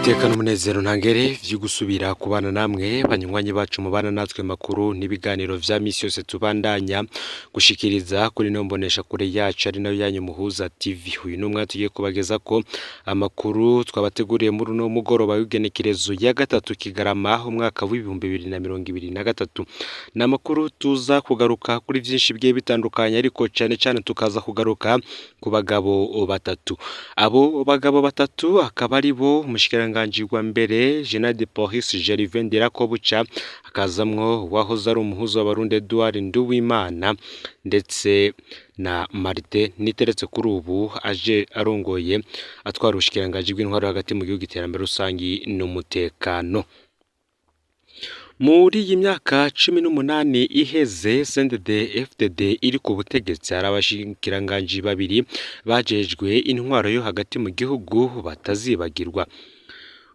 Niteka n'umunezero ntangere vyo gusubira kubana namwe banywanyi bacu mubana natwe makuru n'ibiganiro vya misi yose tubandanya gushikiriza kuri no mbonesha kure yacu ari nayo yanyu Muhuza TV. Uyu ni umwanya tugiye kubageza ko amakuru twabateguriye muri uno mugoroba w'igenekerezo ya 3 Kigarama umwaka w'2023. Ni amakuru tuza kugaruka kuri vyinshi bigiye bitandukanye, ariko cane cane tukaza kugaruka ku bagabo batatu. Abo bagabo batatu akaba ari bo umushikiranganji wa mbere General de Police Gervais Ndirakobuca, hakazamwo uwahoze ari umuhuza w'Abarundi Edouard Nduwimana, ndetse na Martin Niteretse kuri ubu aje arongoye atwara ubushikiranganji bw'intwaro hagati mu gihugu, iterambere rusangi n'umutekano. Muri iyi myaka 18 iheze CNDD FDD iri ku butegetsi, hari abashikiranganji babiri bajejwe intwaro yo hagati mu gihugu batazibagirwa.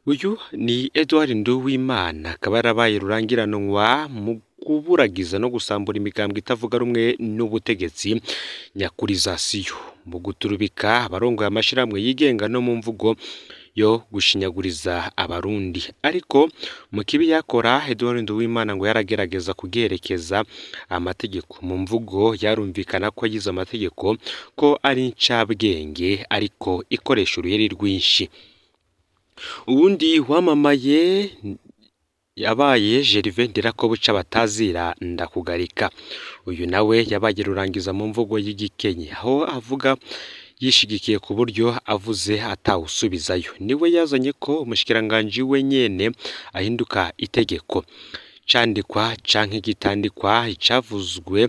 Uyu ni Edouard Nduwimana, akaba yarabaye rurangiranwa mu kuburagiza no gusambura imigambwe itavuga rumwe n'ubutegetsi nyakurizasiyo, mu guturubika abarongoye amashirahamwe yigenga no mu mvugo yo gushinyaguriza Abarundi. Ariko mu kibi yakora, Edouard Nduwimana ngo yaragerageza kugiherekeza amategeko. Mu mvugo yarumvikana ko yize amategeko, ko ari incabwenge, ariko ikoresha uruheri rwinshi. Uwundi wamamaye yabaye Gervais Ndirakobuca batazira Ndakugarika. Uyu nawe yabaye rurangiza mu mvugo y'igikenye, aho avuga yishigikiye ku buryo avuze atawusubizayo. Niwe yazanye ko umushikiranganji we nyene ahinduka itegeko, candikwa canke gitandikwa, icavuzwe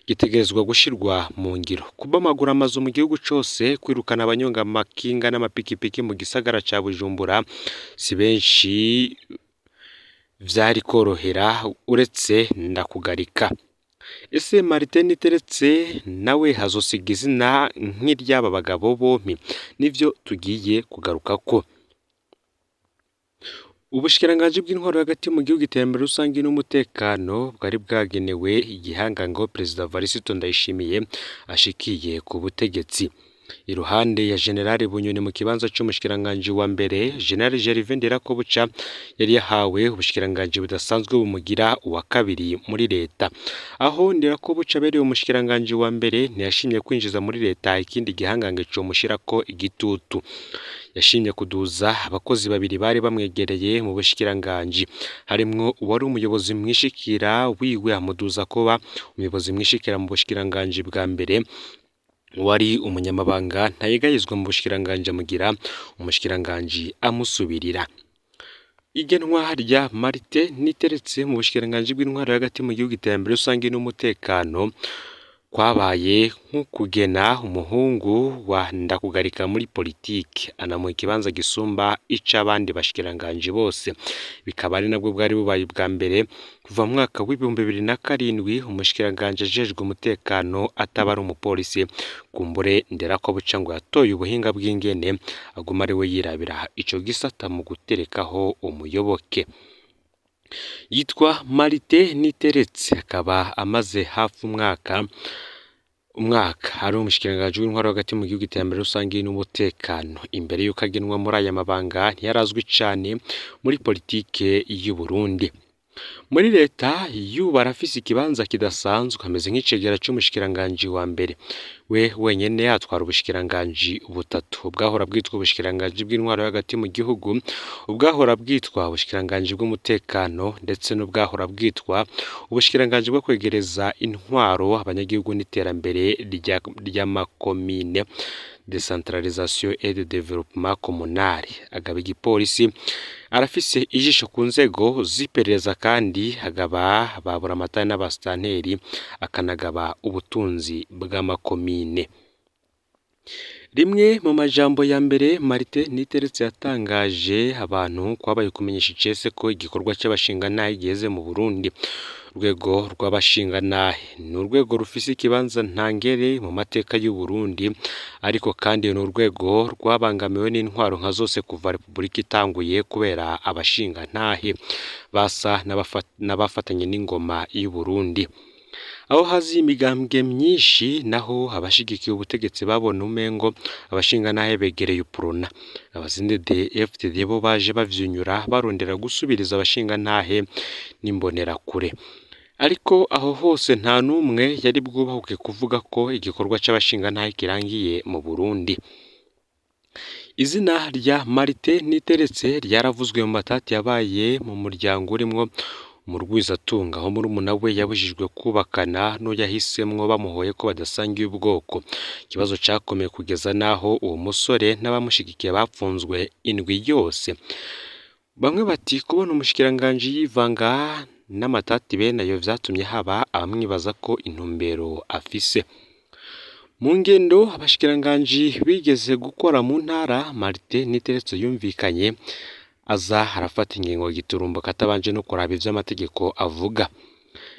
gitegerezwa gushirwa mu ngiro. Kubomagura amazu mu gihugu cose, kwirukana abanyonga amakinga n'amapikipiki mu gisagara ca Bujumbura, si benshi vyari korohera uretse Ndakugarika. Ese Martin Niteretse nawe hazosiga izina nk'iry'aba bagabo bompi? Nivyo tugiye kugarukako. Ubushikiranganji bw'intwaro hagati mu gihugu, iterambere rusangi n'umutekano bwari bwagenewe igihangango Perezida Varisito Ndayishimiye ashikiye ku butegetsi. Iruhande ya General Bunyoni mu kibanza c'umushikiranganji wa mbere, General Gervais Ndirakobuca yari yahawe ubushikiranganji budasanzwe bumugira uwa kabiri muri leta. Aho Ndirakobuca abereye umushikiranganji wa mbere, ntiyashimye kwinjiza muri leta ikindi gihangange comushirako igitutu. Yashimye kuduza abakozi babiri bari bamwegereye mu bushikiranganji, harimwo uwari umuyobozi mwishikira wiwe amuduza kuba umuyobozi mwishikira mu bushikiranganji bwa mbere, wari umunyamabanga ntayegayezwa mu bushikiranganji amugira umushikiranganji amusubirira. Igenwa rya Martin Niteretse mu bushikiranganji bw'intwaro hagati mu gihugu, iterambere rusangi n'umutekano kwabaye nko kugena umuhungu wa Ndakugarika muri politike, anamuha ikibanza gisumba ic'abandi bashikiranganji bose. Bikaba ari nabwo bwari bubaye ubwa mbere kuva mu mwaka w'2007 umushikiranganji ajejwe umutekano ataba ari umupolisi. Kumbure Nderakobuca ngo yatoye ubuhinga bw'ingene aguma ari we yirabira ico gisata mu guterekaho umuyoboke. Yitwa Martin Niteretse, akaba amaze hafi umwaka ari umushikiranganji w'intwaro hagati mu gihugu, iterambere rusangi n'umutekano. Imbere y'uko agenwa muri aya mabanga ntiyarazwi cane muri politike y'u Burundi. Muri leta y'ubu arafise ikibanza kidasanzwe, ameze nk'icegera c'umushikiranganji wa mbere. We wenyene atwara ubushikiranganji butatu, ubwahora bwitwa ubushikiranganji bw'intwaro hagati mu gihugu, ubwahora bwitwa ubushikiranganji bw'umutekano, ndetse n'ubwahora bwitwa ubushikiranganji bwo kwegereza intwaro abanyagihugu n'iterambere ry'amakomine, decentralisation et de développement communal. Agaba igipolisi, arafise ijisho ku nzego z'iperereza, kandi agaba ba buramatari n'abasitanteri, akanagaba ubutunzi bw'amakomine. Rimwe mu majambo ya mbere Martin Niteretse yatangaje abantu kwabaye kumenyesha icese ko igikorwa c'abashingantahe giheze mu Burundi. Urwego rw'abashingantahe ni urwego rufise ikibanza ntangere mu mateka y'u Burundi, ariko kandi ni urwego rwabangamiwe n'intwaro nka zose kuva Repubulika itanguye, kubera abashingantahe basa n'abafatanye n'ingoma y'u Burundi. Aho haziye imigambwe myinshi naho abashigikiye ubutegetsi babona umengo abashingantahe begereye Uprona. Abasendede FDD bo baje bavyunyura barondera gusubiriza abashingantahe n'imbonerakure. Ariko aho hose nta n'umwe yari bwubahuke kuvuga ko igikorwa c'abashingantahe kirangiye mu Burundi. Izina rya Martin Niteretse ryaravuzwe mu matati yabaye mu muryango urimwo umurwizatunga, aho murumuna we yabujijwe kubakana n'uwo bamuhoye ko badasangiye ubwoko. Ikibazo cakomeye kugeza n'aho uwo musore n'abamushigikiye bapfunzwe indwi yose. Bamwe bati kubona umushikiranganji yivanga n'amatati bene ayo vyatumye haba abamwibaza ko intumbero afise. Mu ngendo abashikiranganji bigeze gukora mu ntara, Martin Niteretse yumvikanye aza arafata ingingo giturumbuka atabanje no kuraba ivyo amategeko avuga.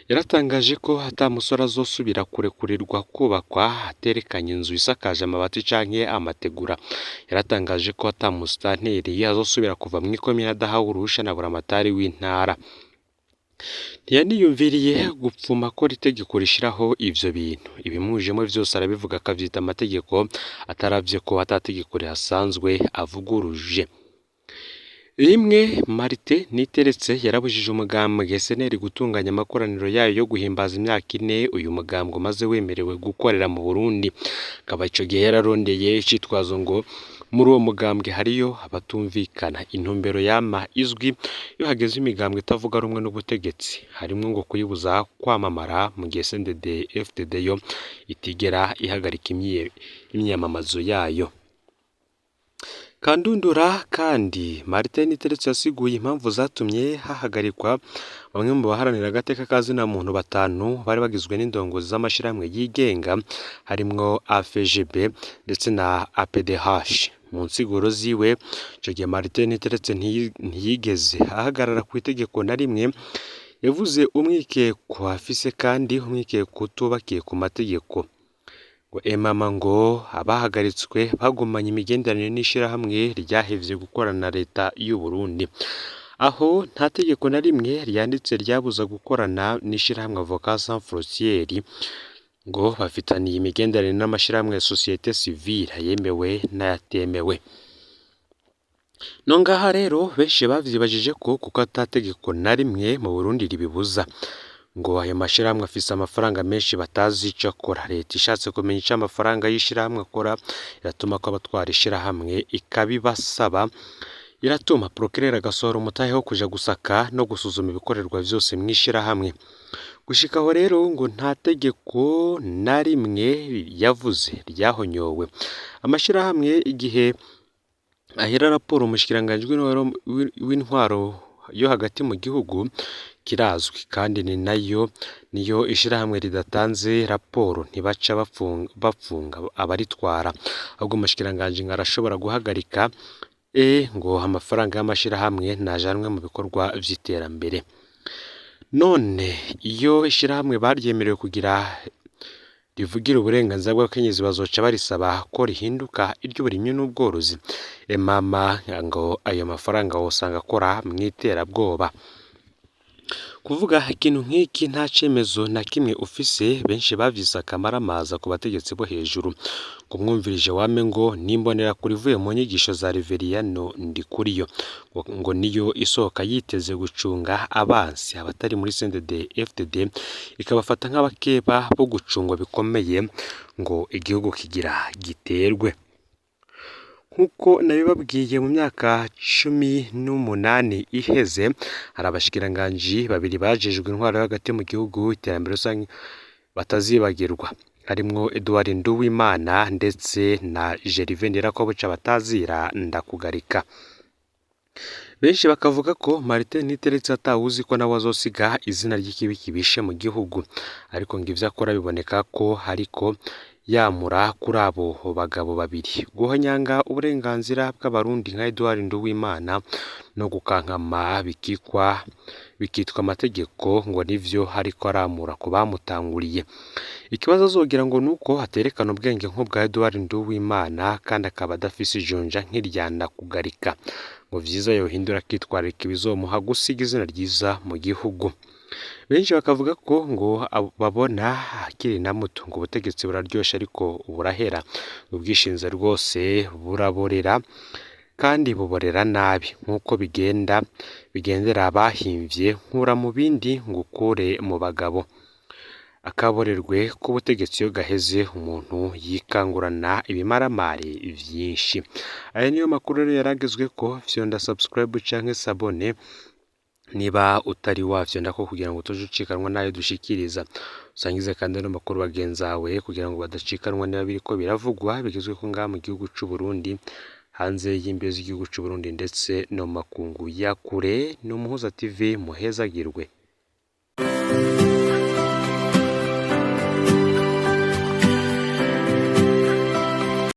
Yaratangaje ko ata musore azosubira kurekurirwa kubakwa aterekanye inzu isakaje amabati canke amategura. Yaratangaje ko ata musitanteri azosubira kuva mw'ikomine adahawe uruhusha na buramatari w'intara. Ntiyaniyumviriye gupfuma ko itegeko rishiraho ivyo bintu. Ibimujemwo vyose arabivuga akavyita amategeko ataravye ko ata tegeko rihasanzwe avuguruje. Rimwe Martin Niteretse yarabujije umugambwe SNL gutunganya amakoraniro yayo yo guhimbaza imyaka ine uyu mugambwe umaze wemerewe gukorera mu Burundi. Akaba ico gihe yararondeye icitwazo ngo muri uwo mugambwe hariyo abatumvikana. Intumbero yama izwi iyo hageze imigambwe itavuga rumwe n'ubutegetsi, harimwo ngo kuyibuza kwamamara mu gihe CNDD FDD yo itigera ihagarika imyiyamamazo yayo. Kandundura kandi Martin Niteretse yasiguye impamvu zatumye hahagarikwa bamwe mu baharanira agateka ka zina muntu batanu bari bagizwe n'indongozi z'amashirahamwe yigenga harimwo AFGB ndetse na APDH. Mu nsiguro ziwe ico gihe Martin Niteretse ntiyigeze ahagarara ku itegeko na rimwe, yavuze umwikeko afise kandi umwikeko utubakiye ku mategeko. Ngo emama ngo abahagaritswe bagumanye imigenderanire n'ishirahamwe ryahevye gukorana na leta y'u Burundi. Aho nta tegeko na rimwe ryanditse ryabuza gukorana n'ishirahamwe Avocats Sans Frontières, ngo bafitaniye imigenderanire n'amashirahamwe ya société civile yemewe n'ayatemewe. No ngaha rero benshi bavyibajije ko kuko ata tegeko na rimwe mu Burundi ribibuza. Ngo ayo mashirahamwe afise amafaranga menshi batazi ico akora. Leta ishatse kumenya ico amafaranga y'ishirahamwe akora, iratuma ko abatwara ishirahamwe ikabibasaba, iratuma procureur agasohora umutahe wo kuja gusaka no gusuzuma ibikorerwa vyose mw'ishirahamwe. Gushika aho rero ngo nta tegeko na rimwe yavuze ryahonyowe. Amashirahamwe igihe ahera raporo umushikiranganji w'intwaro yo hagati mu gihugu kirazwi, kandi ni nayo niyo ishirahamwe ridatanze raporo ntibaca bafunga abaritwara, ahubwo umushikiranganji ngo arashobora guhagarika ngo amafaranga y'amashirahamwe ntajanwe mu bikorwa vy'iterambere. None iyo ishirahamwe baryemerewe kugira rivugira uburenganzira bw'abakenyezi bazoca barisaba ko rihinduka iry'uburimyi n'ubworozi. Emama ngo ayo mafaranga wosanga akora mw'iterabwoba. Kuvuga ikintu nk'iki nta cemezo na kimwe ufise, benshi bavyise akamaramaza ku bategetsi bo hejuru. Ngo mwumvirije wame ngo n'imbonerakure ivuye mu nyigisho za Reveriyano Ndikuriyo, ngo niyo isohoka yiteze gucunga abansi abatari muri CNDD FDD ikabafata nk'abakeba bo gucungwa bikomeye ngo igihugu kigira giterwe. Nk'uko nabibabwiye mu myaka 18 iheze, hari abashikiranganji babiri bajejwe intwaro yo hagati mu gihugu iterambere rusange batazibagirwa, harimwo Edouard Nduwimana ndetse na Gervais Ndirakobuca batazira ndakugarika. Benshi bakavuga ko Martin Niteretse atawuzi ko nawe azosiga izina ry'ikibi kibishe mu gihugu, ariko ngo ivyo akora biboneka ko hariko yamura kuri abo bagabo babiri. Guhonyanga uburenganzira bw'abarundi nka Edouard Nduwimana no gukankama bikitwa amategeko ngo nivyo ariko aramura ku bamutanguriye. Ikibazo azogira ngo nuko aterekana ubwenge nk'ubwa Edouard Nduwimana kandi akaba adafise ijunja nk'irya Ndakugarika. Ngo vyiza yohindura akitwararika ibizomuha gusiga izina ryiza mu gihugu. Benshi bakavuga ko ngo babona akiri na muto, ngo ubutegetsi buraryoshe ariko burahera, ubwishinze rwose buraborera kandi buborera nabi, nk'uko bigenda bigendera abahimvye nkura mu bindi ngukure mu bagabo. Akaborerwe k'ubutegetsi iyo gaheze umuntu yikangurana ibimaramari vyinshi. Aya niyo makuru rero yaragezweko, fyonda subscribe canke s'abonner niba utari wafyondako kugira ngo utaja ucikanwa n'ayo dushikiriza. Usangize kandi ano makuru bagenzawe kugira ngo badacikanwa niba biriko biravugwa bigezweko ngaha mu gihugu c'u Burundi, hanze y'imbibe z'igihugu c'u Burundi ndetse no mu makungu ya kure. Ni Umuhuza TV, muhezagirwe.